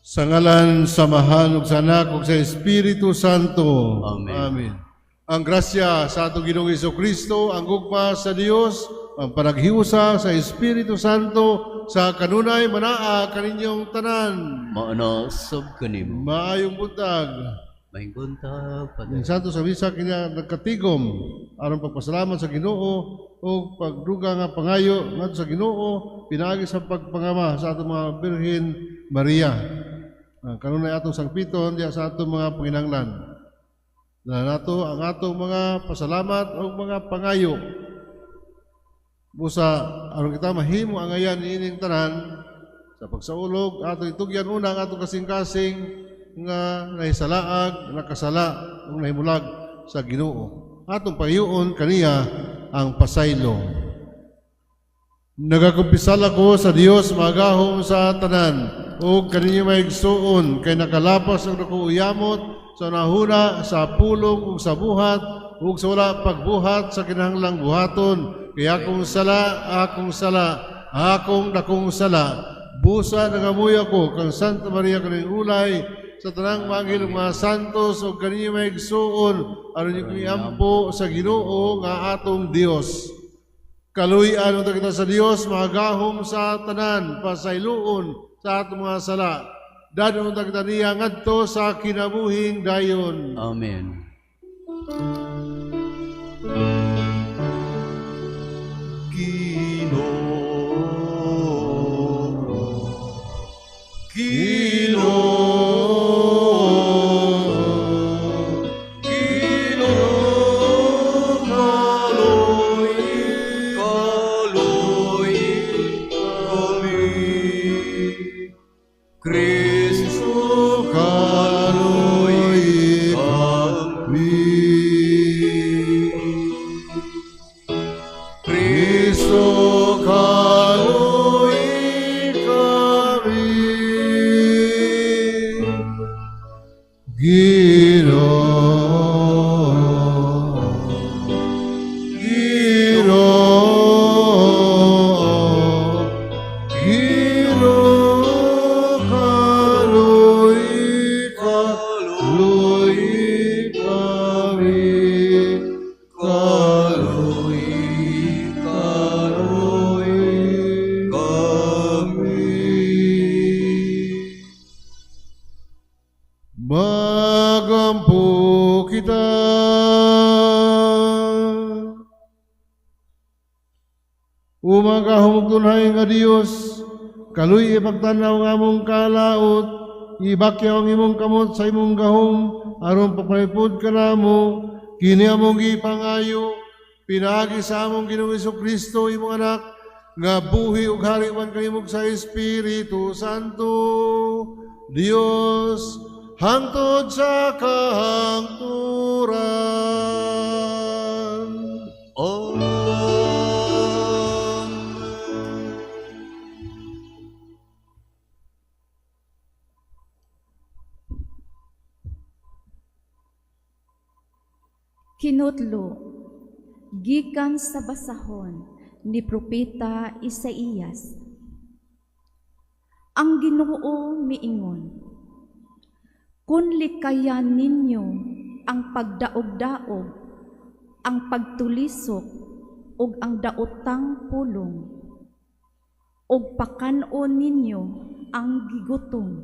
Sa ngalan sa Amahan ug sa Anak ug sa Espiritu Santo. Amen. Amen. Ang grasya sa atong Ginoong Kristo, ang gugma sa Dios, ang panaghiusa sa Espiritu Santo sa kanunay manaa kaninyong tanan. Mauna sab kanimo. Maayong buntag. Maayong buntag. Ang Santo sa misa kini nagkatigom aron pagpasalamat sa Ginoo o pagdugang nga pangayo ngadto sa Ginoo pinaagi sa pagpangama sa atong mga Birhen Maria. Ang kanunay atong sangpiton diya sa atong mga panginahanglan. Na nato ang atong mga pasalamat o mga pangayo. Busa aron kita mahimo ang ayan niining tanan sa pagsaulog atong itugyan una ang atong kasing-kasing nga nahisalaag, nakasala ug nahimulag sa Ginoo. Atong pangayuon kaniya ang pasaylo. Nagakumpisal ako sa Dios magahom sa tanan ug kaninyo mga igsuon kay nakalapas ang dako uyamot sa nahuna sa pulong ug sa buhat ug sa wala pagbuhat sa kinahanglang buhaton, kay akong sala, akong sala, akong dakong sala. Busa nangamuyo ako kang Santa Maria kanunay ulay, sa tanang mga anghel ug mga santos ug kaninyo mga igsuon aron inyo iampo sa Ginoo nga atong Dios. Kaluy-an unta kita sa Dios magahom sa tanan, pasayloon sa atong mga sala. Dad-on unta kita niya ngadto sa kinabuhing dayon. Amen. Ginoo, Ginoo, Ginoo, kaluy-i, kaluy-i kami. Kristo, kaluy-i kami. Kristo, kaluy-i kami. Ginoo, Ginoo, Ginoo, kaluy-i, kaluy-i kami. Kaluy-i, kaluy-i kami. Magampo kita. O magahom ug tunhay nga Dios, kaluy-i pagtan-aw ang among kalaot, ibakyaw ang imong kamot sa imong gahom, aron pagpalipod kanamo, kini among gipangayo, pinaagi sa among Ginoong Kristo, imong anak, nga buhi ug hari uban kanimo sa Espiritu Santo, Dios, hangtod sa kahangturan. Amen. Kinutlo, gikan sa basahon ni Propeta Isaías. Ang Ginoo miingon, kun likayan ninyo ang pagdaog-daog, ang pagtulisok ug ang daotang pulong, ug pakan-on ninyo ang gigutom,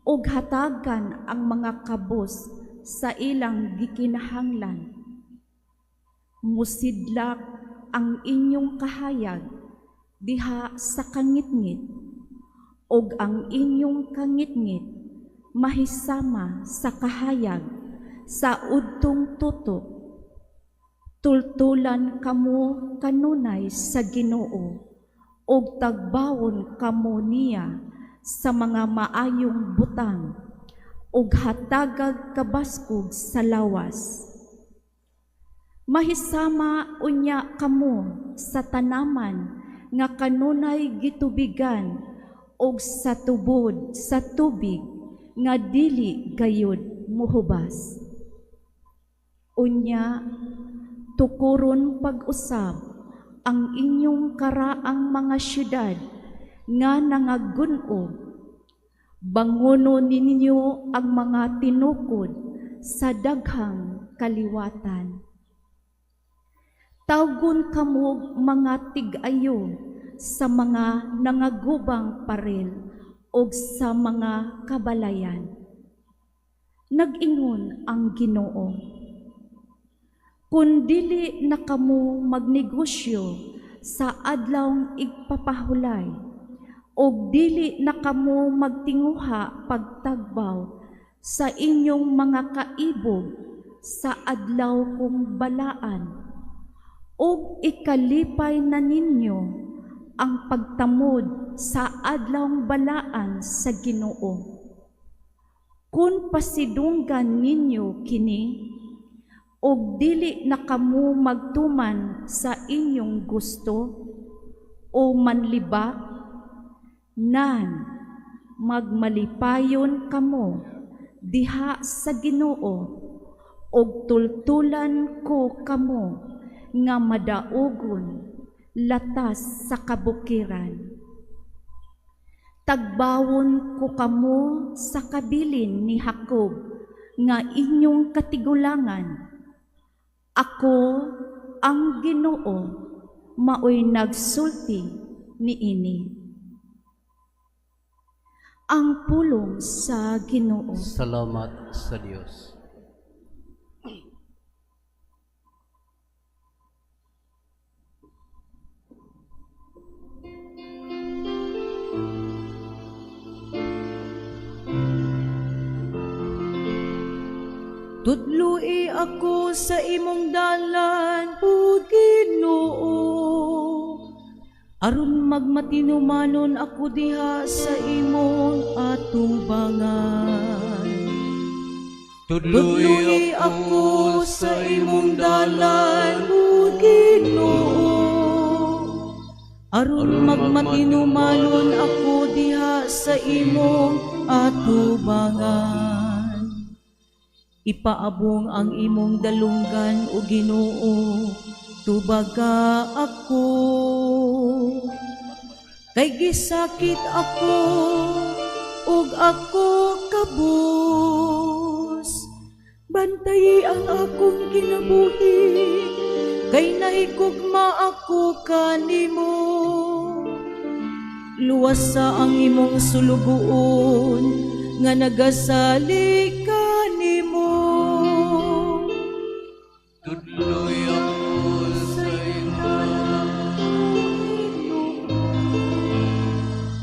ug hatagan ang mga kabos sa ilang gikinahanglan. Musidlak ang inyong kahayag diha sa kangitngit, ug ang inyong kangitngit mahisama sa kahayag sa udtong tutok. Tultulan kamo kanunay sa Ginoo, ug tagbawon kamo niya sa mga maayong butang, ug hatagag kabaskog sa lawas. Mahisama unya kamo sa tanaman nga kanunay gitubigan, ug sa tubod sa tubig nga dili gayud muhubas. Unya tukuron pag-usab ang inyong karaang mga syudad nga nangagun-ob, Bangonon ninyo ang mga tinukod sa daghang kaliwatan. Tawgon kamo mga tig-ayo sa mga nangagubang paril og sa mga kabalayan. Nag-ingon ang Ginoo, "Kun dili na kamo magnegosyo sa adlawng igpapahulay, og dili na kamo magtinguha pagtagbaw sa inyong mga kaibog sa adlaw kong balaan, ug ikalipay na ninyo ang pagtamod sa adlawng balaan sa Ginoo. Kun pasidunggan ninyo kini, ug dili na kamo magtuman sa inyong gusto o manlibak, nan magmalipayon kamo diha sa Ginoo, ug tultulan ko kamo nga madaugon latas sa kabukiran. Tagbawon ko kamo sa kabilin ni Jacob nga inyong katigulangan. Ako ang Ginoo, maoy nagsulti niini." Ang pulong sa Ginoo. Salamat sa Dios. Tudloi ako sa imong dalan, o Ginoo, aron magmatinumanon ako diha sa imong atubangan. Tudloi ako sa imong dalan, o Ginoo, aron magmatinumanon ako diha sa imong atubangan. Ipaabong ang imong dalunggan, o Ginoo, tubaga ako. Kay gisakit ako, ug ako kabus. Bantayi ang akong kinabuhi, kay nahigugma ako kanimo. Luwasa ang imong sulugoon nga nagasalig kanimo. Tudloi ako sa imong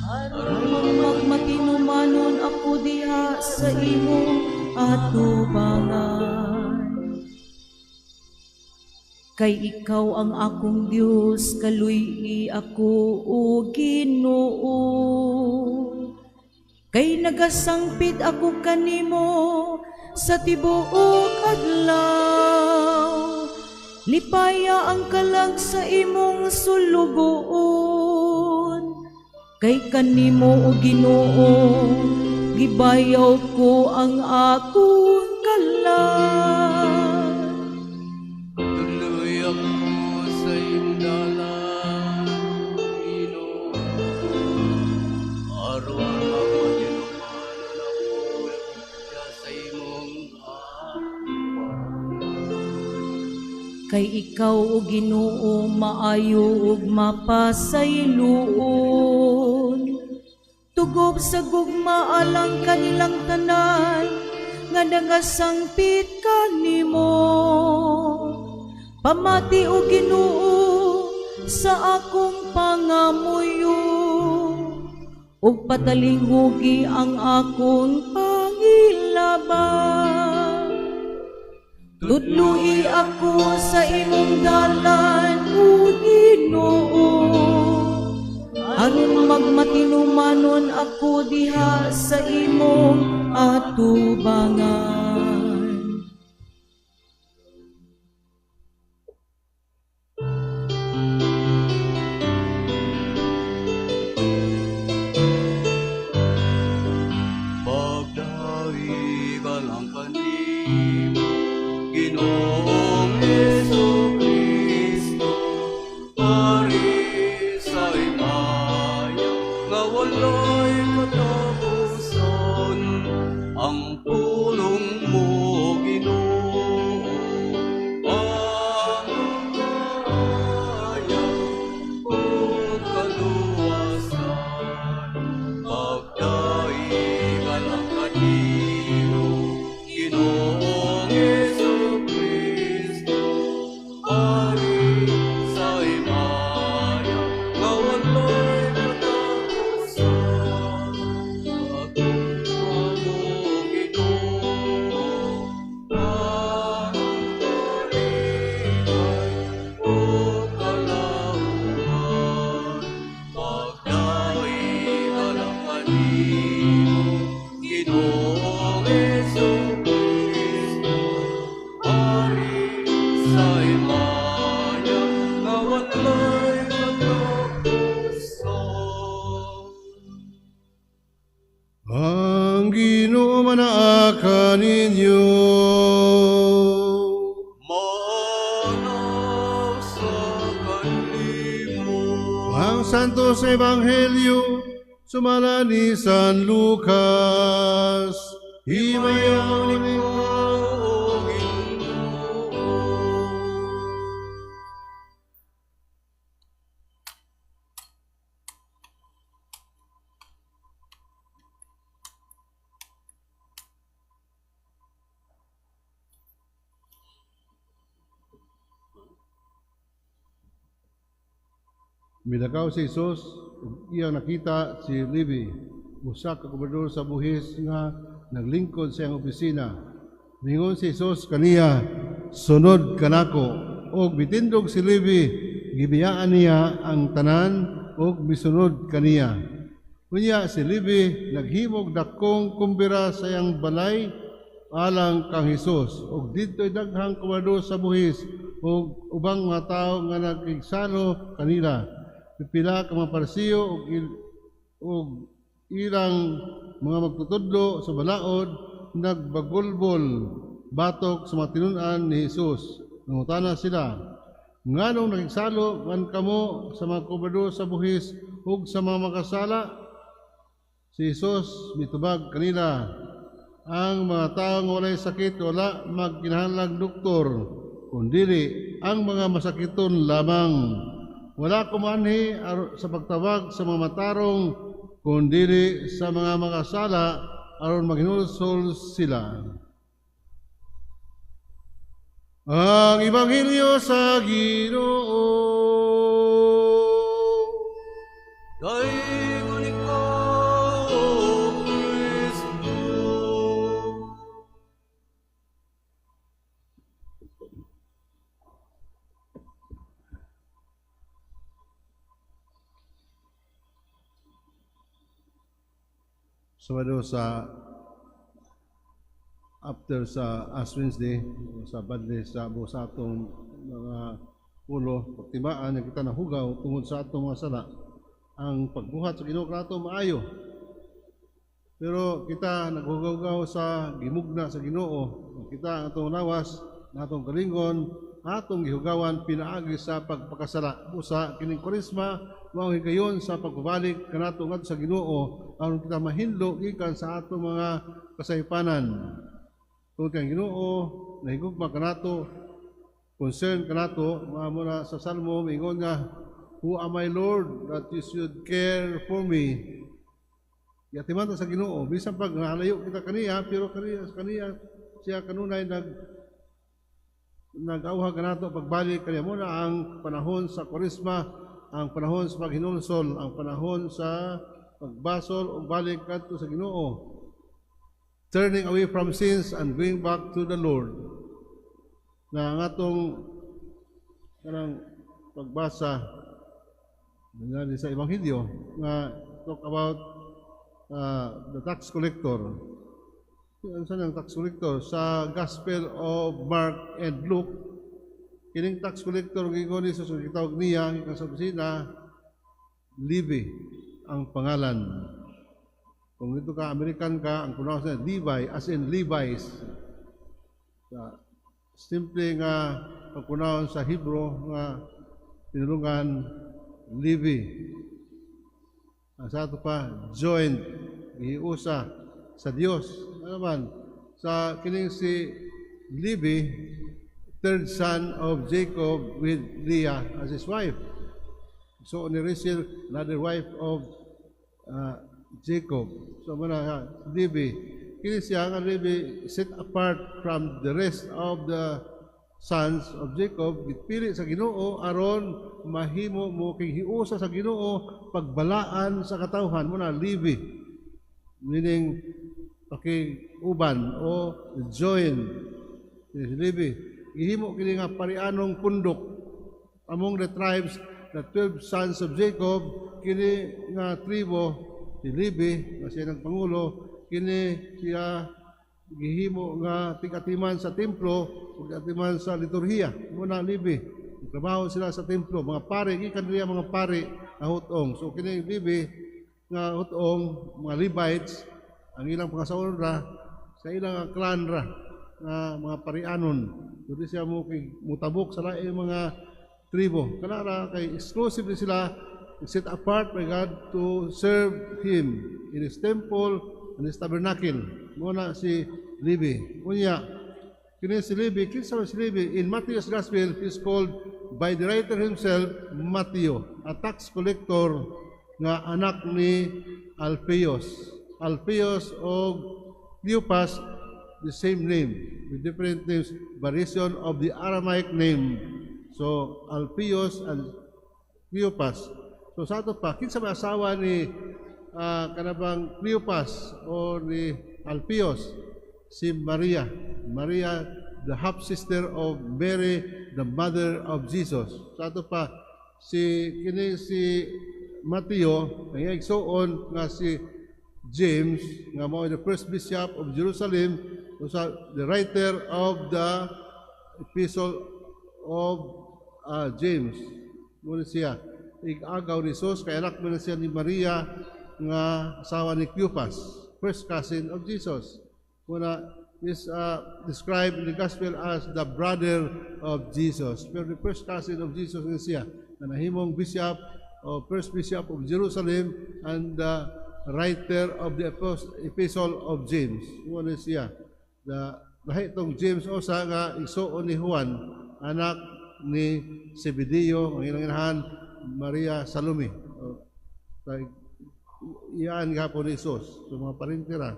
Aron magmatinumanon ako diha sa imong atubangan. Kay ikaw ang akong Dios, kaluy-i ako, o Ginoo. Kay nagasangpit ako kanimo sa tibuok adlaw. Lipaya ang kalag sa imong sulugoon. Kay kanimo, o Ginoo, gibayaw ko ang akong kalag. Tudloi ako sa imong dalan, Ginoo, aron magmatinumanon ako diha sa imong atubangan. Kay ikaw, o Ginoo, maayo ug mapasayloon. Tugob sa gugma alang kanilang tanan nga nagasangpit kanimo. Pamati, o Ginoo, sa akong pangamuyo ug patalinghugi ang akong pangilabang. Tudloi ako sa imong dalan, o Ginoo, aron magmatinumanon ako diha sa imong atubangan. Pagdaigan ang kanimo, Ginoong Jesu-Cristo, pari sa himaya nga walay katapusan. Pagdaigan ang kanimo, Ginoong Jesu-Cristo, Hari sa himaya, nga walay katapusan. Pagugma mo, Ginoo, ang kalipay ug kalauman. Pagdaigan ang kanimo, Ginoong Jesu-Cristo, Hari sa himaya, nga walay katapusan. Ang Ginoo manaa kaninyo. Maanaa sa kanimo. Ang Santos Ebanghelyo sumala ni San Lucas. Himayaon Ikaw, O Ginoo. Milakaw si Jesus ug iyang nakita si Levi, usa ka kobrador sa buhis nga naglingkod sa iyang opisina. Mingon si Jesus kaniya, "Sunod kanako." Og mitindog si Levi, gibiyaan niya ang tanan ug misunod kaniya. Unya si Levi naghimog dakong kumbira sa iyang balay alang kang Hesus, ug didto'y daghang kobrador sa buhis ug ubang mga tawo nga nagkigsalo kanila. Pipila ka mga Parisiyo ug ilang mga magtutudlo sa balaod nagbagulbol batok sa mga tinun-an ni Hesus. Nangutana sila, "Nganong nakigsalo man kamo sa mga kobrador sa buhis ug sa mga makasala?" Si Hesus mitubag kanila, "Ang mga tawo nga walay sakit wala magkinahanglang doktor, kundili ang mga masakiton lamang. Wala ko moanhi sa pagtawag sa mga matarong, kundili sa mga makasala aron maghinulsol sila." Ang Ebanghelyo sa Ginoo. Daygon ikaw, O Kristo. Sabado sa after sa Ash Wednesday, sa Badle sa busa sa atong mga ulo, pagtimaan nga kita nahugaw tungod sa atong mga sala. Ang pagbuhat sa Ginoo kanato maayo. Pero kita naghugaw sa gimugna sa Ginoo. Kita ang atong lawas, ang atong kalingon, atong gihugawan pinaagi sa pagpakasala. Usa kining Kwaresma mao higayon sa pagbabalik kanato ngadto sa Ginoo aron kita mahinlo gikan sa atong mga kasaypanan. Tungod kay ang Ginoo nahigugma kanato, concern kanato, mao na sa Salmo miingon nga, "Who am I, Lord, that you should care for me?" Yatiman ta sa Ginoo, bisan pag nalayo kita kaniya, pero kaniya siya kanunay nag-awhag kanato pagbalik kaniya. Mo na ang panahon sa Kwaresma, ang panahon sa paghinulsol, ang panahon sa pagbasol ug balik kadto sa Ginoo. Turning away from sins and going back to the Lord. Na ang atong kanang pagbasa nga sa Ebanghelyo nga talk about the tax collector. Ano sa tax collector? Sa Gospel of Mark and Luke, kining tax collector giingon ni Jesus, gitawag niya gikan sa opisina, Levi ang pangalan. Kung ito ka, American ka, ang pronounce niya, Levi, as in Levi's. Sa simple nga pag-pronounce sa Hebrew nga tinulungan, Levi. Ang sa ato pa, joint, giusa sa Dios. Ano man, sa kining si Levi, third son of Jacob with Leah as his wife. So ni Rachel, another wife of Jacob. So mao na Levi. Kini siya nga Levi, set apart from the rest of the sons of Jacob, gipili sa Ginoo aron mahimo mo kay hiusa sa Ginoo pagbalaan sa katawhan. Mao na Levi, meaning uban o join. Si Levi gihimo kini nga parianong pundok among the tribes, the 12 sons of Jacob. Kini nga tribo, si Levi nga siya ng pangulo, kini siya gihimo nga tigatiman sa templo ug atiman sa liturhiya. Mao na Levi, trabaho sila sa templo, mga pare gikan diya, mga pare nga hutong. So kini Levi nga hutong, mga Levites, ang ilang pangasaon ra sa ilang clan ra nga mga parianon. So di siya mo kay mutabok sa laing mga tribo. Kana ra kay exclusive ni sila, set apart by God to serve Him in His temple and His tabernacle. Mao na si Levi. Unya, kini si Levi, kinsa man si Levi? In Matthew's Gospel, he is called by the writer himself, Matthew, a tax collector nga anak ni Alphaeus. Alphaeus o Cleopas, the same name, with different names, variation of the Aramaic name. So, Alphaeus and Cleopas. So, sa ato pa, kinsa may asawa ni kanabang Cleopas o ni Alphaeus? Si Maria. Maria, the half-sister of Mary, the mother of Jesus. Sa ato pa, si kini si Mateo, ang iyang igsuon nga si James, nga mao the first bishop of Jerusalem, usa the writer of the epistle of James. Mao ni siya. Ig-agaw ni Jesus, kay anak man na siya ni Maria nga asawa ni Cleopas, first cousin of Jesus. Mao na is described in the gospel as the brother of Jesus. Pero the first cousin of Jesus ni siya, na nahimong bishop o first bishop of Jerusalem and the writer of the epistle of James. Mao ni siya. The lahi tong James usa nga igsuon ni Juan, anak ni Zebedeo, ang ilang inahan Maria Salome. O, iyaan gihapon ni Jesus. So mga parente ra.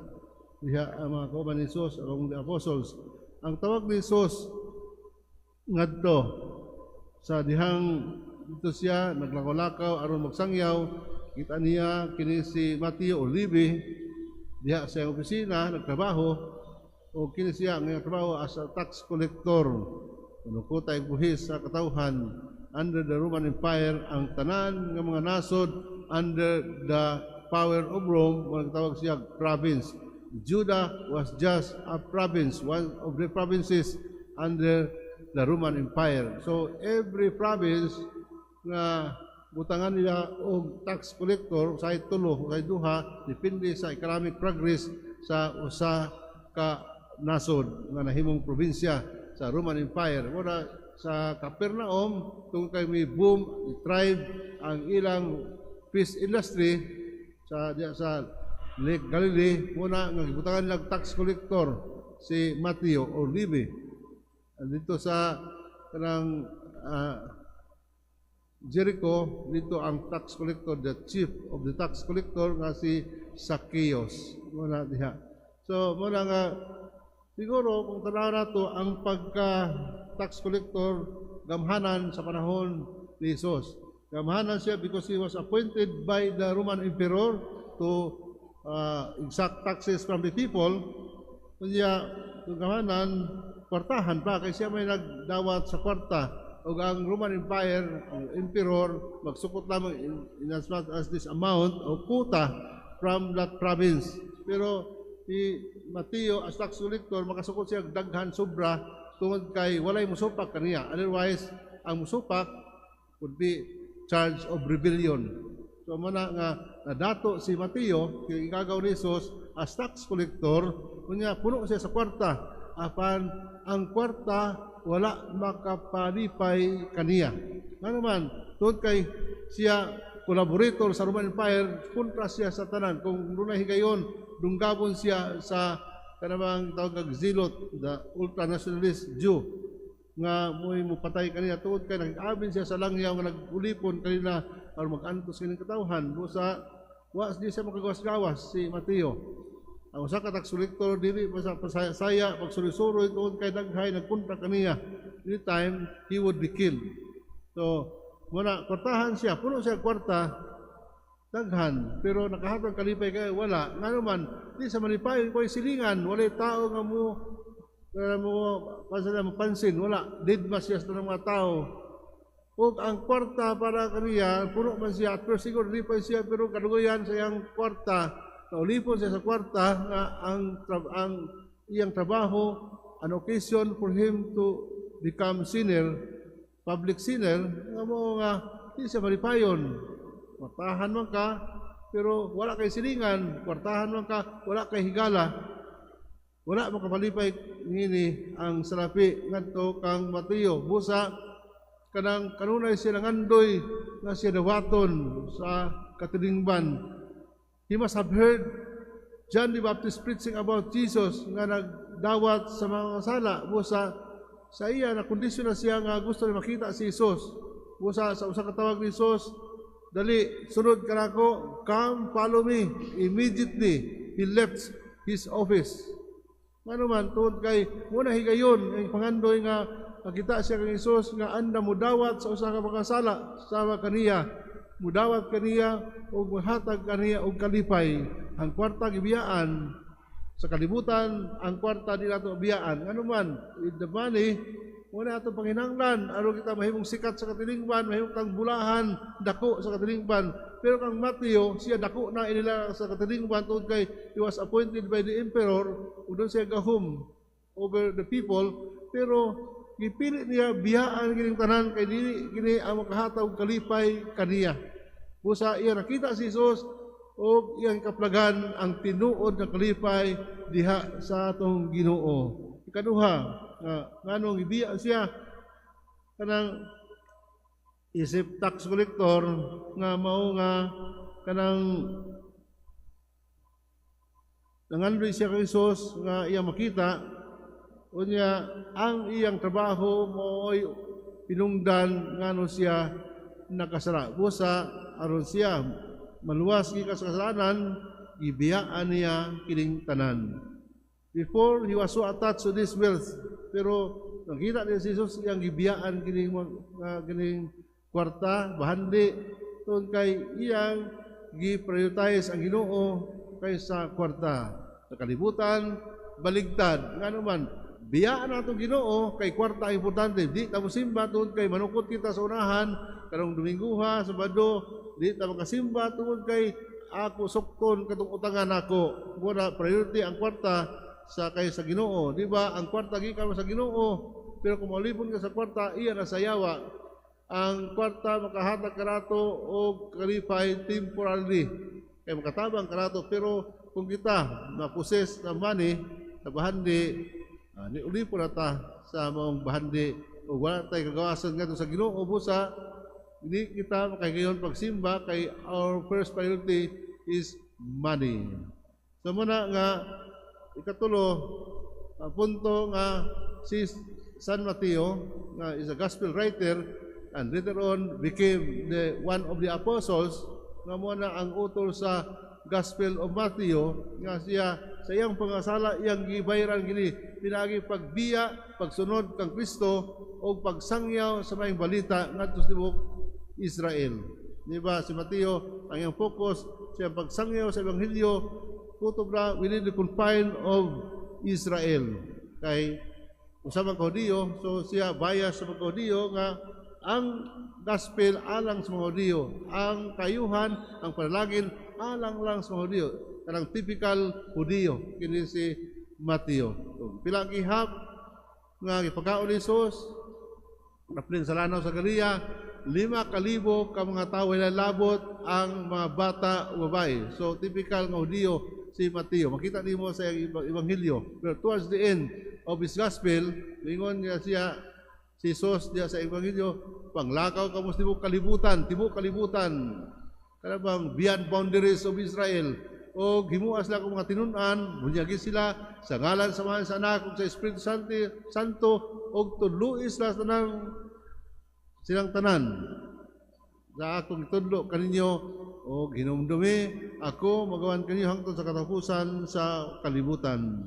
Diha ang mga kauban ni Jesus, ang the apostles. Ang tawag ni Jesus ngadto sa dihang dito siya naglakaw-lakaw aron magsangyaw, kita niya kini si Mateo o Levi diha sa iyang opisina nagtrabaho, o kini siya ang trabaho as a tax collector, manukutay buhis sa katawhan under the Roman Empire. Ang tanan nga mga nasod under the power of Rome, mga tawag siya province. Judah was just a province, one of the provinces under the Roman Empire. So every province nga butangan nila og tax collector, usahay tulo, usahay duha, depende sa economic progress sa usa ka nasod nga nahimong probinsya sa Roman Empire. Wala sa Capernaum, tungod kay may boom, thrive ang ilang fish industry sa diya sa Lake Galilee, mao na nga gibutangan nila tax collector si Mateo or Levi. Dito sa kanang Jericho, dito ang tax collector, the chief of the tax collector nga si Zacchaeus. Mao na diha. So, mao na nga siguro kung tanaw nato ang pagka tax collector, gamhanan sa panahon ni Jesus. Gamhanan siya because he was appointed by the Roman emperor to exact taxes from the people. Kanya kung gamhanan, kwartahan pa kay siya may nagdawat sa kwarta, ug ang Roman Empire, ang emperor magsukot lamang in as much as this amount o quota from that province. Pero si Mateo as tax collector, makasukot siya daghan sobra tungod kay walay musupak kaniya. Otherwise, ang musupak would be charge of rebellion. So mao na nga nadato si Mateo kay igagaw ni Jesus as tax collector, unya puno siya sa kwarta. Apan ang kwarta wala makapalipay kaniya. Ngano man, tungod kay siya collaborator sa Roman Empire, kontra siya sa tanan. Kung dunay higayon, dunggabon siya sa kanamang tawag og Zealot, the ultranationalist Jew, nga mo'y mupatay kaniya tungod kay nag-abin siya sa langyaw nga nag-ulipon kanila aron mag-antos kining katawhan. Busa Wa di siya makagawas-gawas si Mateo. Ang usa ka tax collector dili pa sa pasaya pagsuroy-suroy tungod kay daghay nagkontra kaniya. Anytime he would be killed. So, muna kwartahan siya, puno siya kwarta, daghan, pero nakahatag kalipay kay wala. Ngano man, di sa malipay ko'y silingan, walay tao nga mo pansin mo pansin, wala. Deadma siya sa tanang mga tao. Ug ang kwarta para kaniya, puno man siya, at first siguro di pa siya, pero kadugayan sa iyang kwarta, naulipon siya sa kwarta nga ang iyang trabaho, an occasion for him to become sinner, public sinner, nga mo nga di siya malipayon. Kwartahan man ka, pero wala kay silingan, kwartahan man ka, wala kay higala. Wala makamalipay ngini ang salapi ngadto kang Mateo. Busa kanang kanunay siya nangandoy nga siya dawaton sa katilingban. He must have heard John the Baptist preaching about Jesus nga nagdawat sa mga sala. Busa sa iya na kondisyon na siya nga gusto niya makita si Jesus. Busa sa usa ka tawag ni Jesus, "Dali, sunod ka nako, come, follow me." Immediately, he left his office. Ngano man, tungod kay muna higayon ang pangandoy nga makita siya kang Jesus nga anda mudawat sa usa ka makasala sama kaniya, mudawat kaniya ug mohatag kaniya og kalipay. Ang kwarta gibiyaan sa kalibutan, ang kwarta di nato biyaan. Ngano man, with the money, muna ato panginahanglan aron kita mahimong sikat sa katilingban, mahimong tang bulahan dako sa katilingban. Pero kang Mateo, siya dako na inila sa katilingban tungod kay he was appointed by the emperor ug doon siya gahom over the people, pero gipili niya biyaan kining tanan kay dili kini ang makahatag og kalipay kaniya. Busa iya nakita si Jesus ug iyang kaplagan ang tinuod nga kalipay diha sa atong Ginoo. Ikaduha, nga nganong gibiya siya kanang isip tax collector nga mao nga kanang nangandoy siya kay Jesus nga iya makita, unya ang iyang trabaho mooy pinungdan ngano siya nakasala. Busa aron siya maluwas gikan sa kasalanan, gibiyaan niya kining tanan. Before, he was so attached to this wealth, pero nakita niya si Jesus, iyang gibiyaan kining kwarta bahandi tungod kay iyang gi-prioritize ang Ginoo kaysa kwarta. Sa kalibutan, baligtad. Ngano man, biyaan nato Ginoo kay kwarta ang importante. Di ta mosimba tungod kay manukot kita sa unahan karong Dominguha, Sabado, di ta makasimba tungod kay ako sukton katong utangan nako. Mura priority ang kwarta sa kay sa Ginoo, di ba? Ang kwarta gikan sa Ginoo, pero kung malipon ka sa kwarta, iya na sayawa. Ang kwarta makahatag kanato og kalipay temporarily kay makatabang kanato, pero kung kita na-possess ng money sa bahandi, ni ulipon na ta sa maong bahandi o wala tay kagawasan ngadto sa Ginoo. Busa hindi kita makahigayon pagsimba kay our first priority is money. So muna nga ikatulo, punto nga si San Mateo nga is a gospel writer and later on became the one of the apostles nga mo na ang utol sa Gospel of Matthew, nga siya sa iyang pangasala iyang gibayran gini pinaagi pagbiya, pagsunod kang Kristo o pagsangyaw sa maayong balita ngadto sa tibuok Israel. Di ba si Mateo, ang iyang focus siya pagsangyaw sa ebanghelyo kutob ra within the confine of Israel. Kay usa man ka Hudiyo, so siya bias sa mga Hudiyo nga ang gospel alang sa mga Hudiyo, ang kayuhan, ang panalangin alang lang sa mga Hudiyo. Kanang typical Hudiyo kini si Mateo. So, pila ang gihap nga gipakaon ni Jesus naplin sa lanaw sa Galilea, 5,000 ka mga tawo, labot ang mga bata o babae. So typical nga Hudiyo si Mateo. Makita nimo sa iyang ebanghelyo. Pero towards the end of his gospel, ingon niya siya si Jesus diya sa ebanghelyo, "Panglakaw kamo sa tibuok kalibutan," tibuok kalibutan. Kana bang beyond boundaries of Israel. O himua sila kung mga tinun-an, bunyagi sila sa ngalan sa Amahan, sa Anak, ug sa Espiritu Santo, ug tudloi sila sa tanang silang tanan. Sa akong itudlo kaninyo og hinumdumi ako magawan kaninyo hangtod sa katapusan sa kalibutan.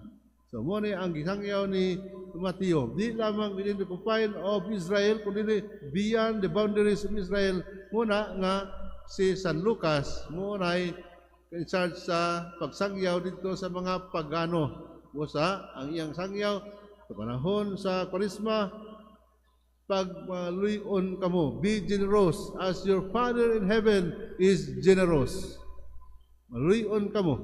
So mo ni ang gisangyaw ni Mateo. Di lamang within the confine of Israel, kundi beyond the boundaries of Israel. Muna nga si San Lucas mo nay in charge sa pagsangyaw dito sa mga pagano. Busa ang iyang sangyaw sa panahon sa Kwaresma, pagmaluyon kamo, be generous as your Father in heaven is generous. Maluyon kamo.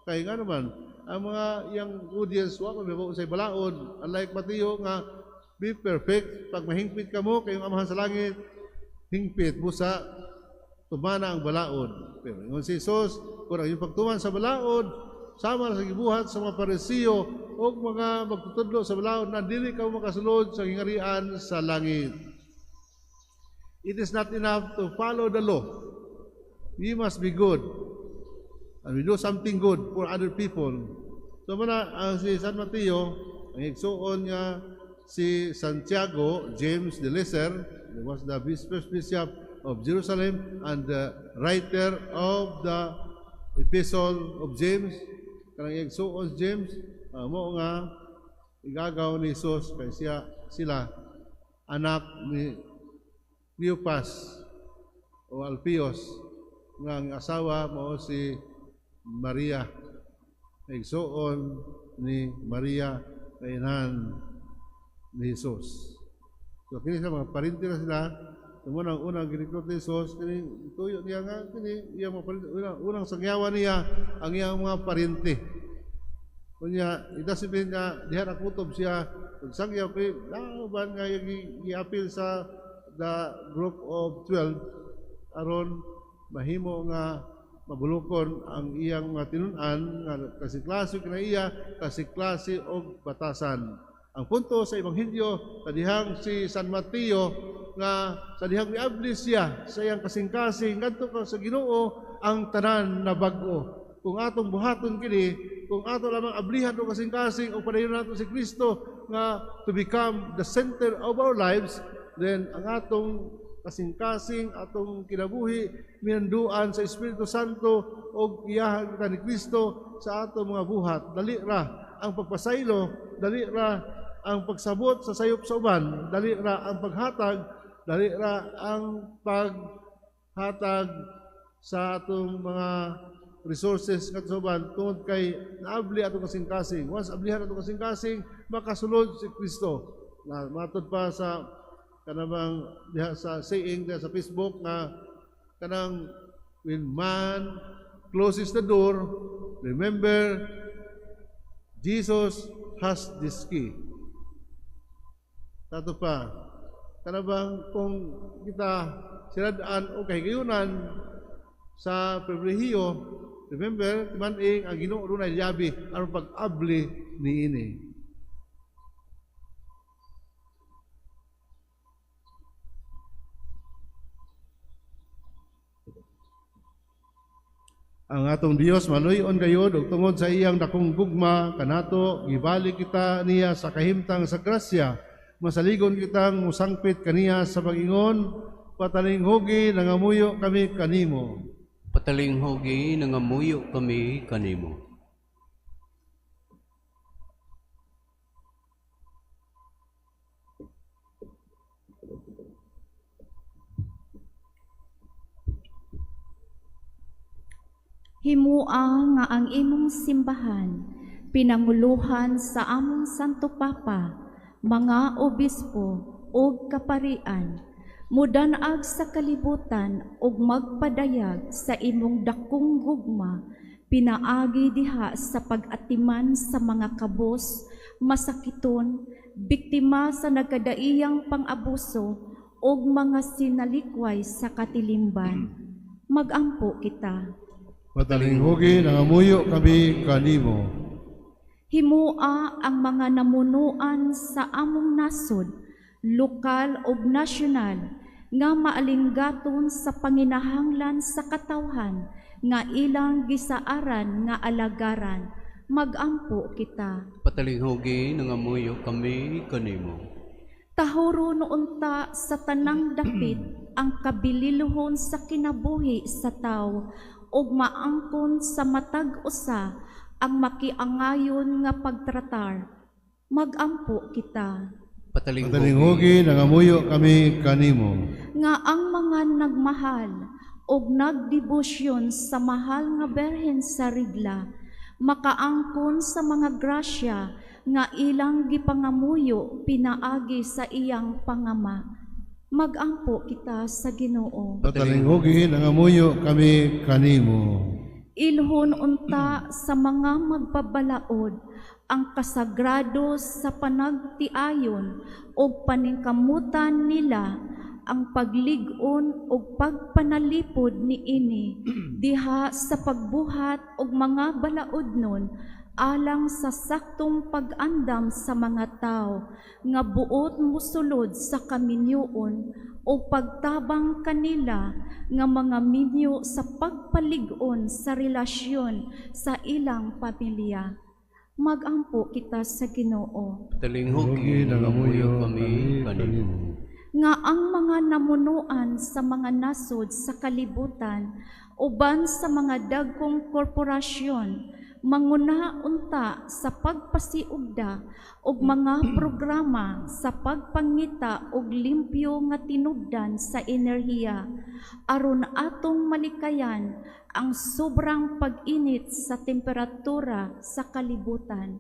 Kay nga naman, ang mga iyang audience wa man sa balaod, unlike Mateo nga be perfect, pag mahingpit kamo kayong Amahan sa langit, hingpit busa tumana ang balaod. Pero ingon si Jesus, kung ang iyong pagtuman sa balaod, sama sa gibuhat sa mga Parisiyo o mga magtutudlo sa balaod na dili ka makasulod sa giharian sa langit. It is not enough to follow the law. We must be good. And we do something good for other people. So muna, ang si San Mateo, ang igsuon niya si Santiago, James the Lesser, he was the first bishop of Jerusalem and the writer of the Epistle of James. Kanang igsuon James, mo nga igagaw ni Jesus kay siya sila anak ni Cleopas o Alpheus nga ang asawa mao si Maria, igsuon ni Maria kay ni Jesus. So kini sa mga parente na sila. Tungod ang unang girekrut ni Jesus, kini tuyo niya nga kini iyang mga parente, unang sangyawan niya ang iyang mga parente. Unya, it doesn't mean nga diha na kutob siya pagsangyaw kay nauban nga giapil sa the group of 12 aron mahimo nga mabulukon ang iyang mga tinun-an nga kasiklase kina iya kasiklase og batasan. Ang punto sa ebanghelyo sa dihang si San Mateo nga sa dihang miabli siya sa iyang kasing-kasing ngadto ka sa Ginoo ang tanan na bag-o. Kung atong buhaton kini, kung ato lamang ablihan og kasing-kasing o padayon nato si Kristo nga to become the center of our lives, then ang atong kasing-kasing, atong kinabuhi minanduan sa Espiritu Santo og iyahan kita ni Kristo sa atong mga buhat. Dali ra ang pagpasaylo, dali ra ang pagsabot sa sayop sa uban, dali ra ang paghatag, dali ra ang paghatag sa atong mga resources ngadto sa uban tungod kay naabli atong kasing-kasing. Once ablihan atong kasing-kasing, makasulod si Kristo. Na matod pa sa kanang diha sa saying diha sa Facebook nga kanang when man closes the door, remember Jesus has this key. Tato pa, kanabang kung kita siradaan o kahigayunan sa pribilehiyo, remember, timan-ing ang Ginoo dunay yabi aron pag-abli niini. Ang atong Dios maluy-on gayud ug tungod sa iyang dakong gugma kanato gibalik kita niya sa kahimtang sa grasya. Masaligon kitang musangpit kaniya sa pag-ingon, patalinghugi nangamuyo kami kanimo. Patalinghugi nangamuyo kami kanimo. Himua nga ang imong simbahan, pinanguluhan sa among Santo Papa, mga obispo ug kaparian, mudan-ag sa kalibutan ug magpadayag sa imong dakong gugma, pinaagi diha sa pag-atiman sa mga kabos, masakiton, biktima sa nagkadaiyang pang-abuso ug mga sinalikway sa katilimban. Magampo kita. Patalinghugi nangamuyo kami kanimo. Himua ang mga namunuan sa among nasod, lokal ug nasyonal, nga maalinggaton sa panginahanglan sa katawhan, nga ilang gisaaran nga alagaran. Magampo kita. Patalinghugi nangamuyo kami kanimo. Tahuro noonta sa tanang dapit ang kabililhon sa kinabuhi sa tawo ug maangkon sa matag usa ang makiangayon nga pagtratar. Magampo kita. Patalinghugi, Patalinghugi, nangamuyo kami kanimo. Nga ang mga nagmahal ug nagdebosyon sa mahal nga Berhen sa Rigla makaangkon sa mga grasya nga ilang gipangamuyo pinaagi sa iyang pangama. Magampo kita sa Ginoo. Patalinghugi, nangamuyo kami kanimo. Ilhon unta sa mga magbabalaod ang kasagrado sa panagtiayon o paningkamutan nila ang paglig-on ug pagpanalipod niini diha sa pagbuhat og mga balaodnon alang sa saktong pag-andam sa mga tao nga buot mosulod sa kaminyoon o pagtabang kanila nga mga minyo sa pagpalig-on sa relasyon sa ilang pamilya. Magampo kita sa Ginoo. Patalinghugi, nangamuyo kami kanimo. Nga ang mga namunuan sa mga nasod sa kalibutan uban sa mga dagkong korporasyon manguna unta sa pagpasiugda og mga programa sa pagpangita og limpyo nga tinubdan sa enerhiya aron atong malikayan ang sobrang pag-init sa temperatura sa kalibutan.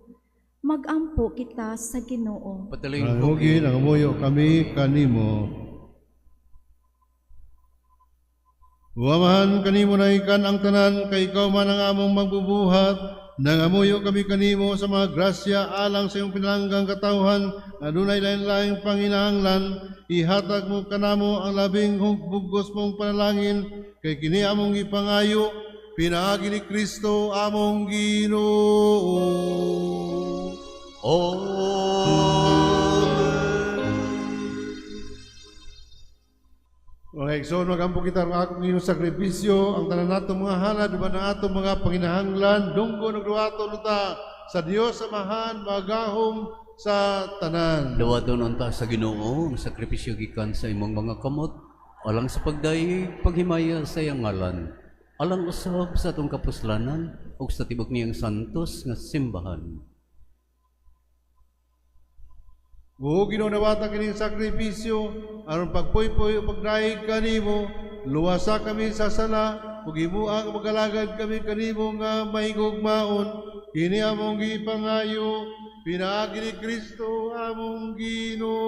Magampo kita sa Ginoo. Patalinghugi, Patalinghugi, nangamuyo kami kanimo. Uwamahan kanimo na ikan ang tanan, kay ikaw man ang among magbubuhat. Nangamuyo kami kanimo sa mga grasya alang sa iyong pinalanggang katawhan, adunay lain-laing panginahanglan. Ihatag mo kanamo ang labing bugos mong panalangin, kay kini among gipangayo, pinaagi ni Kristo among Ginoo. Amen. Mga igsoon, magampo kita ang akong inyong sakripisyo, ang tanan natong mga halad, uban ang atong mga panginahanglan, dunggo nagduhaton unta sa Dios Amahan, magahom sa tanan. Dawaton unta sa Ginoo ang sakripisyo gikan sa imong mga kamot alang sa pagdayeg paghimaya sa iyang ngalan, alang usab sa atong kapuslanan ug sa tibok niyang santos nga simbahan. O Ginoo, nawata kining sakripisyo, aron pagpuypuy o pagdayeg kanimo, luwasa kami sa sala, ug himua nga magalagad kami kanimo nga mahigugmaon. Kini among gipangayo, pinaagi ni Kristo among Ginoo.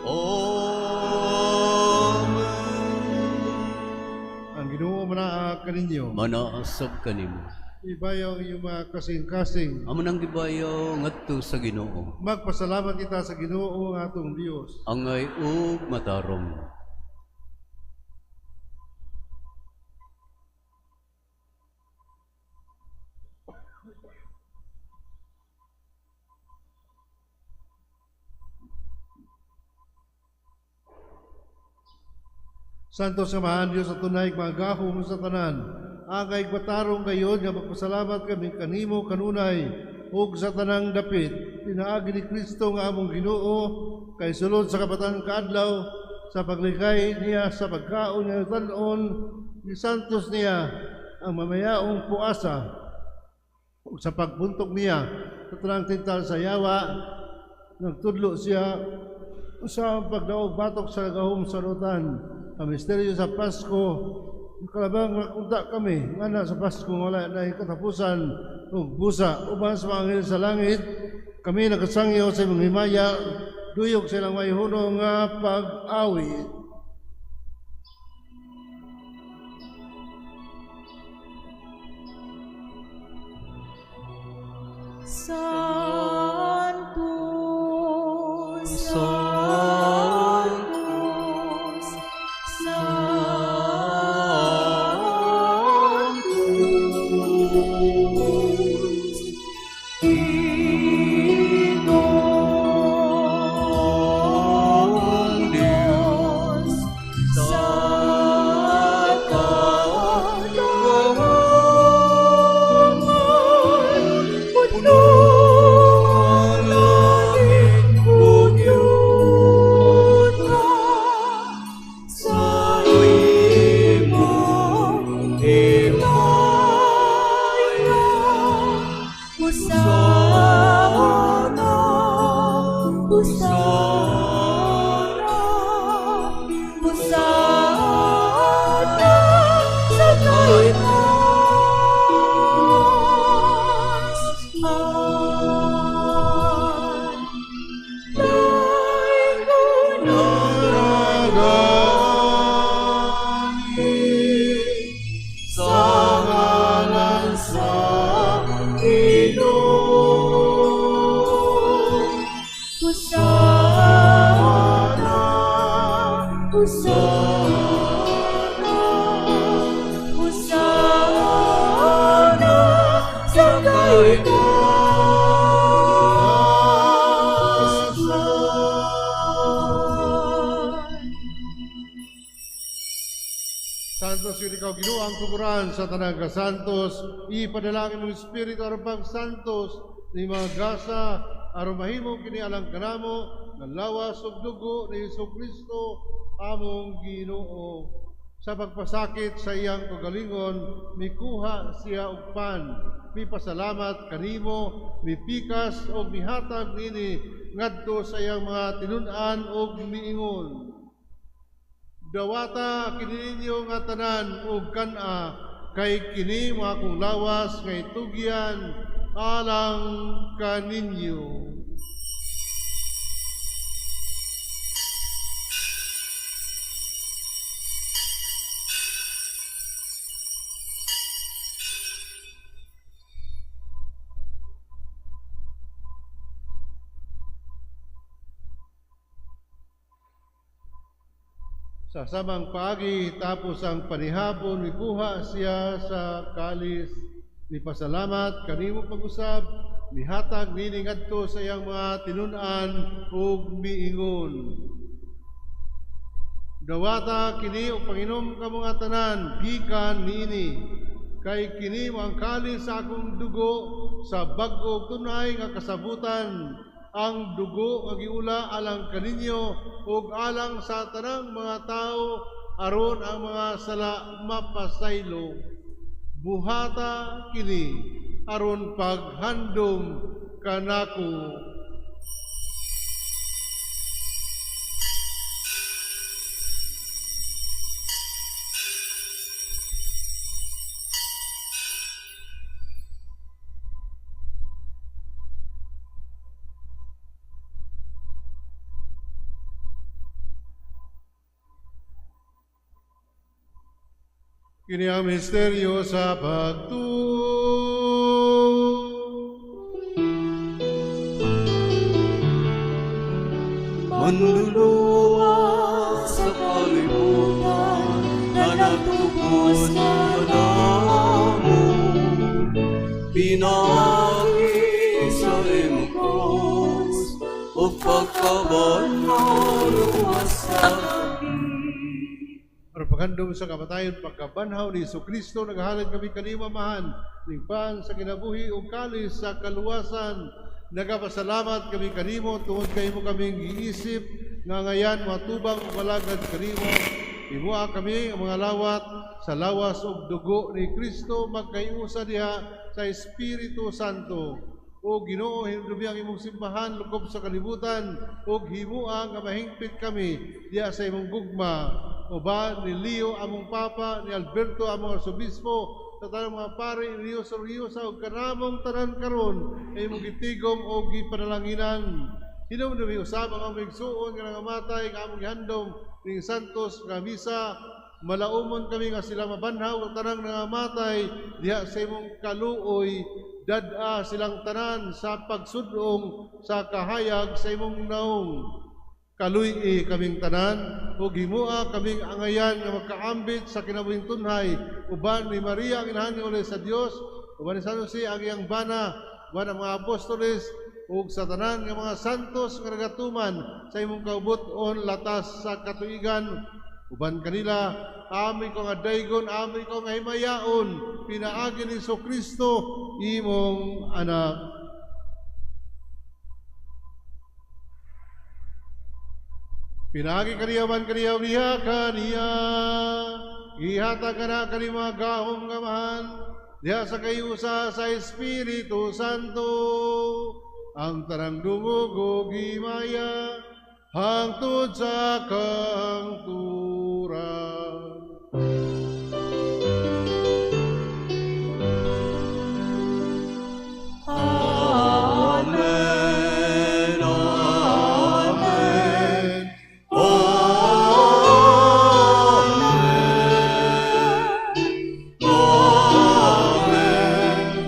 Amen. Ang Ginoo manaa kaninyo. Manaasab kanimo. Ibayaw ang inyong mga kasing-kasing. Amo nang gibayaw ngadto sa Ginoo. Magpasalamat kita sa Ginoo nga atong Dios. Angay ug matarong. Santo Samahan Dios sa tunay magahom sa tanan. Angay matarong gayon nga magpasalamat kami kanimo kanunay ug sa tanang dapit pinaagi ni Kristo nga among Ginoo, kay sulod sa kapatan kaadlaw sa paglikay niya sa pagkaon nga tan-on, gisantos niya ang mamayaong puasa ug sa pagbuntog niya sa tanang tintal sa yawa, nagtudlo siya sa pagdaog batok sa gahom sa rutan. Ang misteryo sa Pasko, kalabang nakunta kami ngana sa Pasko wala na katapusan ug busa uban sa mga anghel sa langit kami nagasangyaw sa imong himaya, duyog sa ilang mayhuno nga pag-awit. Santo, Santo, Santo, Ginoong Diyos, sa kagahoman, puno ang langit ug yuta. sa Ginoo. Hosana, Hosana, Hosana sa kaitasan. Santos yun ikaw, Ginoo, ang tuburan sa tanang kasantos. Ipadalangin mong Espiritu aron pagsantos ni mga gasa aron mahimo kini alang kanamo nga lawas ug dugo ni Hesus Kristo among Ginoo. Sa pagpasakit sa iyang kagalingon, mikuha siya og pan, mipasalamat kanimo, mipikas og mihatag nini ngadto sa iyang mga tinun-an og miingon. Dawata kini ninyo nga tanan ug kan-a, kay kini mga akong lawas nga itugyan alang kaninyo. Sa samang paagi, tapos ang panihapon, mikuha siya sa kalis. Mipasalamat kanimo pag-usab, mihatag nini ngadto sa iyang mga tinun-an ug miingon. Dawata kini og panginom kamo nga tanan gikan niini, kay kini mo ang kalis sa akong dugo sa bag-o tunay nga kasabutan. Ang dugo nga giula alang kaninyo ug alang sa tanang mga tawo aron ang mga sala mapasaylo. Buhata kini aron paghandom kanako. Kini ang misteryo sa pagtuo. Manluluwas sa kalibutan na nagtubos kanamo, pinaagi sa imong krus ug pagkabanhaw luwas Aron paghandom sa kamatayon, pagkabanhaw ni Hesus Kristo, naghalad kami kanimo, Amahan, ning pan sa kinabuhi ug kalis sa kaluwasan. Nagapasalamat kami kanimo tungod kay imo kaming giisip nga ngayan matubang ug malagad kanimo. Himoa kami ang mga lawat sa lawas ug dugo ni Kristo magkaiusa diha sa Espiritu Santo. O Ginoo, hinumdumi ang imong simbahan lukob sa kalibutan ug himoa nga mahingpit kami diha sa imong gugma. Uban ni Leo among Papa, ni Alberto among Arsobispo, sa tanang mga pare, Leo Soriosa ug kanamong tanan karon ay imong gitigom o gipanalanginan. Hinumdumi usab ang among igsuon nga nangamatay nga among gihandom ning santos nga misa. Malaumon kami nga sila mabanhaw ang tanang nangamatay diha sa imong kaluoy. Dad-a silang tanan sa pagsudong sa kahayag sa imong naong. Kaluy-i kaming tanan ug himoa kaming angayan nga magkaambit sa kinabuhing tunhay uban ni Maria ang inahan nga sa Dios, uban ni San Jose ang iyang bana, uban ang mga apostoles ug sa tanan nga mga santos nga nagatuman sa imong kaubuton latas sa katuigan. Uban kanila ami ko nga daygon, ami ko nga himayaon, pinaagi ni Jesucristo imong anak. Pinaagi kaniya man kaniya biya kaniya, ihatag ka na kani mga gahom nga mahan, diha sa kayusa sa Espiritu Santo, ang tanang dungog ug himaya, hangtod sa kangturan. Amen. Amen. Amen. Amen.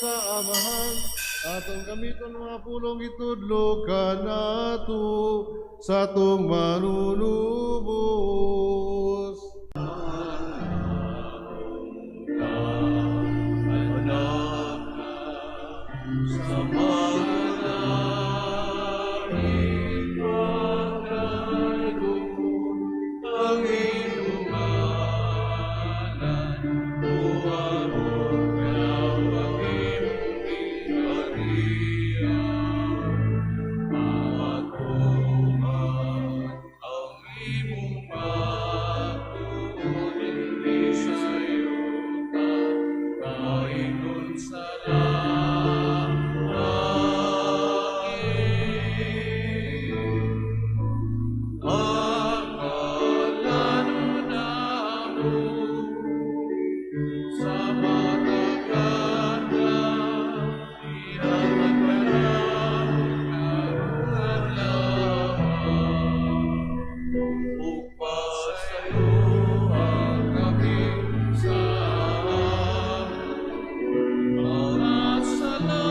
sa Amahan. Atong gamiton mga pulong itudlo kanato sa atong manunubos. Anak sa mga ang imong ngalan, moabot kanaw ang imong gingharian, matuman ang imong pagtuo dinhi sa yuta, kaingon sa langit. Ang kalano namo sa matag adlaw, ihatag kanamo karong adlaw, ug pasayloa kami sa among mga sala,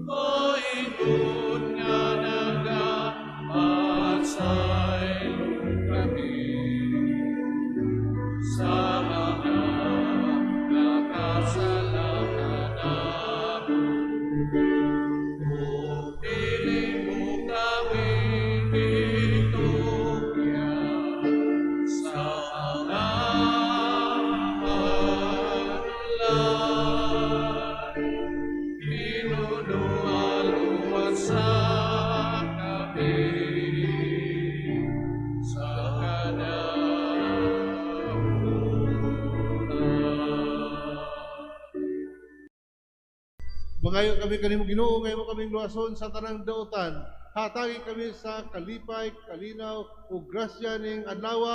maingon nga nagapasaylo kami sa mga nakasala kanamo. Ug dili mo kami itugyan sa mga panulay, hinunoa luwasa kami sa kadautan. Mangayo kami kanimo, Ginoo, nga imo kaming luwason sa tanang dautan. Hatagi kami sa kalipay, kalinaw ug grasya ning adlaw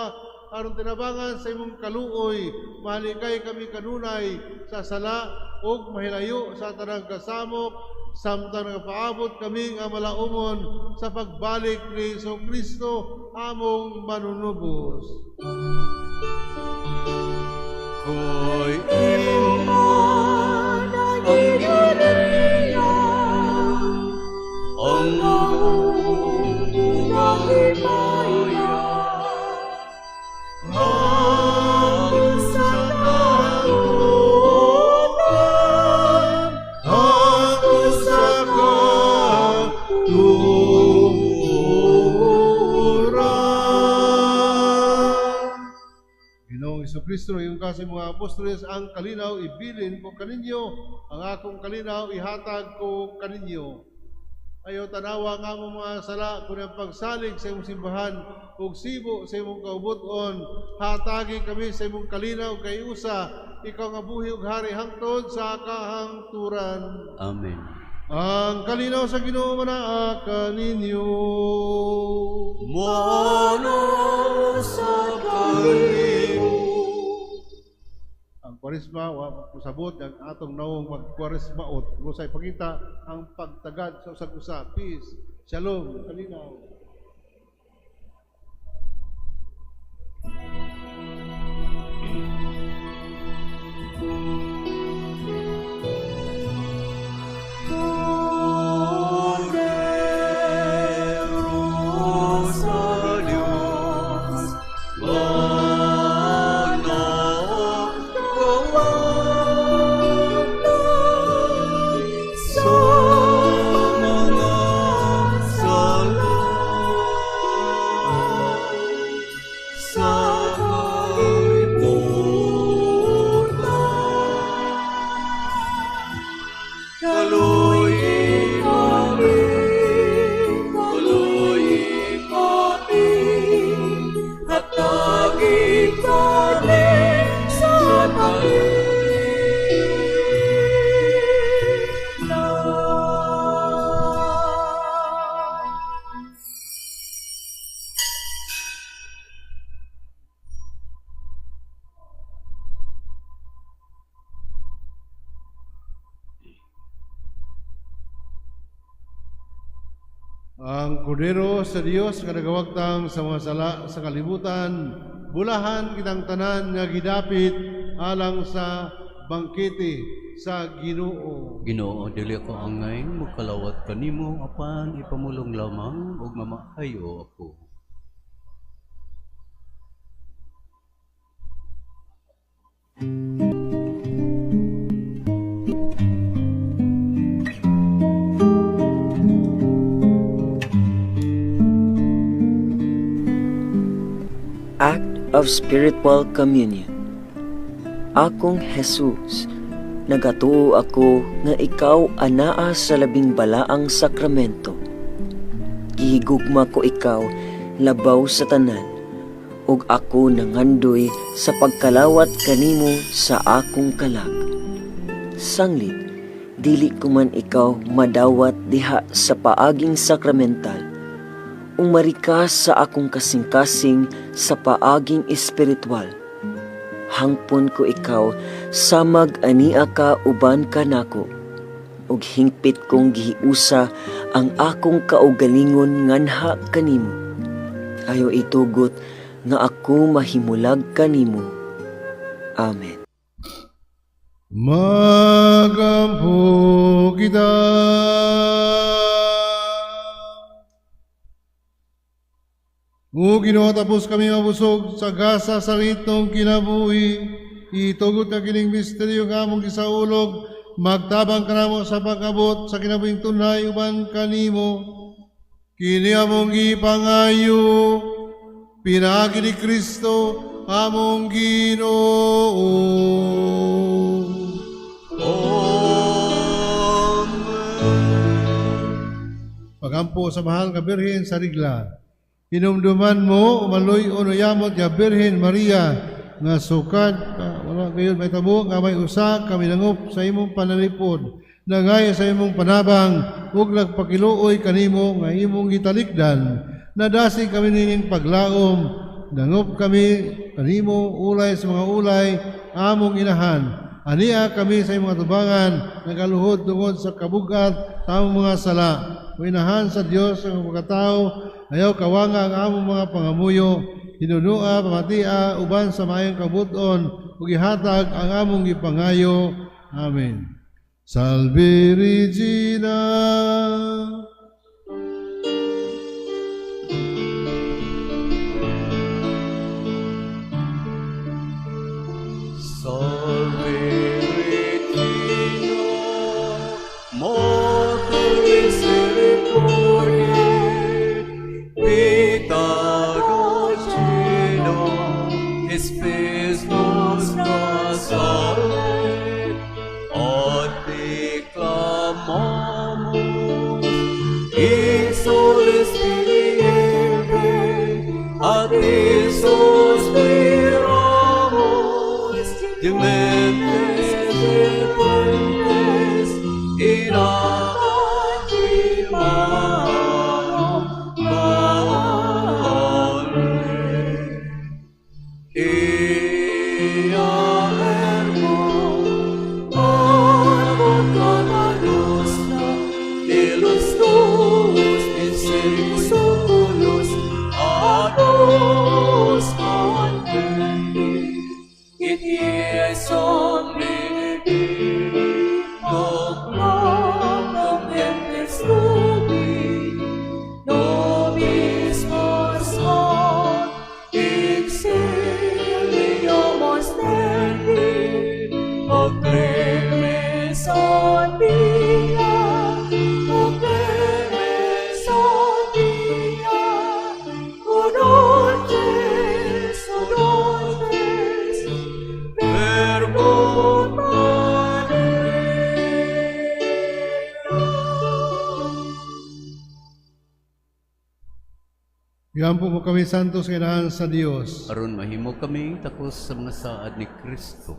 aron tinabangan sa imong kaluoy, malikay kami kanunay sa sala ug mahilayo sa tanang kasamok samtang nagapaabot kami nga malaumon sa pagbalik ni Hesus Kristo among manunubos. Kay imo ang gingharian, ang gahom ug ang himaya, hangtod sa katuotan, hangtod sa katuoran. Ginoong Kristo, ingon ka sa mga apostoles, ang kalinaw ibilin ko kaninyo, ang akong kalinaw ihatag ko kaninyo. Ayaw tanawa nga among mga sala, kundi ang pagsalig sa imong simbahan, ug sibo sa imong kaubuton, hatagi kami sa imong kalinaw kay usa, ikaw nga buhi ug hari hangtod sa kahangturan. Amen. Ang kalinaw sa Ginoo manaa kaninyo. Mono sa kanimo. Ang Kwaresma, wa pasabot ang atong nawong magkwaresmaot. Usay ipakita ang pagtagad sa usag usa. Peace, shalom, kalinaw. Kordero sa Diyos, nga nagawagtang sa mga sala sa kalibutan. Kaluoyi kami, kaluoyi kami, hatagi kami sa kalinaw. Ang Kordero sa Dios nga nagawagtang sa mga sala sa kalibutan, bulahan kitang tanan nga gidapit alang sa bangkete. sa Ginoo. Ginoo, dili ako angay mokalawat kanimo apan ipamulong lamang ug mamaayo ako. Act of Spiritual Communion. Akong Jesus, nagatuo ako nga ikaw anaa sa labing balaang sakramento. Gihigugma ko ikaw labaw sa tanan, ug ako nangandoy sa pagkalawat kanimo sa akong kalag. Sanglit, dili ko man ikaw madawat diha sa paaging sakramental. Umari ka sa akong kasing-kasing sa paaging espiritual. Hangpon ko ikaw samag ania ka uban kanako, ug hingpit kong gihiusa ang akong kaugalingon nganha kanimo. Ayaw itugot nga ako mahimulag kanimo. Amen. Magampo kita. O Ginoo, tapos kami mabusog sa gasa sa ritong kinabuhi. Itugot na kining misteryo nga among gisaulog, magtabang kanamo sa pag-abot sa kinabuhing tunay uban kanimo. Kini among gipangayo, pinaagi ni Kristo among Ginoo. Amen. Pagampo sa mahal nga Birhen sa rigla. Hinumduman mo, umaloy o yamot ya Birhen Maria, nga sukad, wala gayon may tabo, nga may usa kami nangup sa imong panalipod, nangaya sa imong panabang, ug nagpakiluoy kanimo nga imong gitalikdan, nadasi kami nining paglaom, nangup kami kanimo ulay sa mga ulay, among inahan. Ania kami sa imong atubangan, nagaluhod tungod sa kabugat sa among mga sala. Uinahan sa Dios ang pagkatao, ayaw kawanga ang among mga pangamuyo, hinunua, pamatia, uban sa maayong kabuton, ug ihatag ang among gipangayo. Amen. Salve Regina. Salve Regina, Mater misericordiae, vita dulcedo, spes nostra salve, ad te clamamus, in solis Filii Eve, ad te sospiramus, gementes serpentes, in lacrimarum. Amen. Ea ergo, advocata nostra, de los tuos misericordias oculos, ad nos converte, in Iesum benedicto sacramentis tubi, nobis post hoc exilio ostendi, hoc clemes ad via, hoc clemes ad via, o dulces, verbum Maria. Gampo mo kami santos kailangan sa Dios. Aron mahimo kami takos sa mga saad ni Kristo.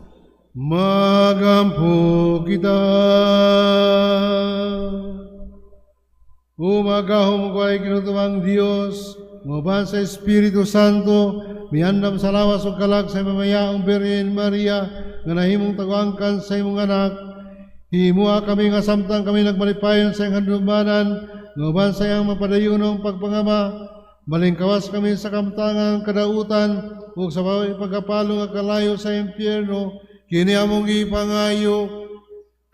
Magampo kita. Umagahom ko ay kinutumang Dios, nguban sa Espiritu Santo, miandam sa lawas o kalag sa mamayaong Birhen Maria, nga nahimong taguangkan sa imong anak. Himua kami nga samtang kami nagmalipayon sa iyang handumanan, nguban sa iyang mapadayunong pagpangama, malingkawas kami sa kamtangang kadautan, ug sa pagkapalo nga kalayo sa impyerno, kini among gipangayo,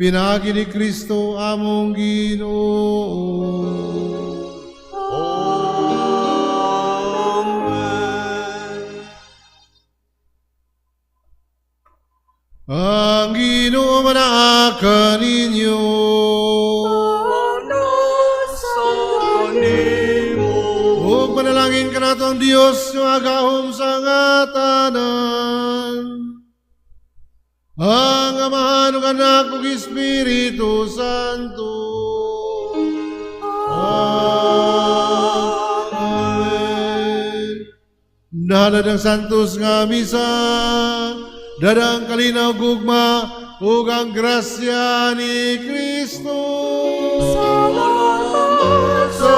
Pinaagi ni Kristo among Ginoo. Amen. Ang Ginoo manaa kaninyo. Sa kanimo. Ug manalangin kanato ang Dios nga gahom sa nga tanan. Ang Amahan ug Anak ug Espiritu Santo. Amen. Nahalad ang santos nga misa, dala ang kalinaw, gugma ug ang grasya ni Kristo. Salamat Sa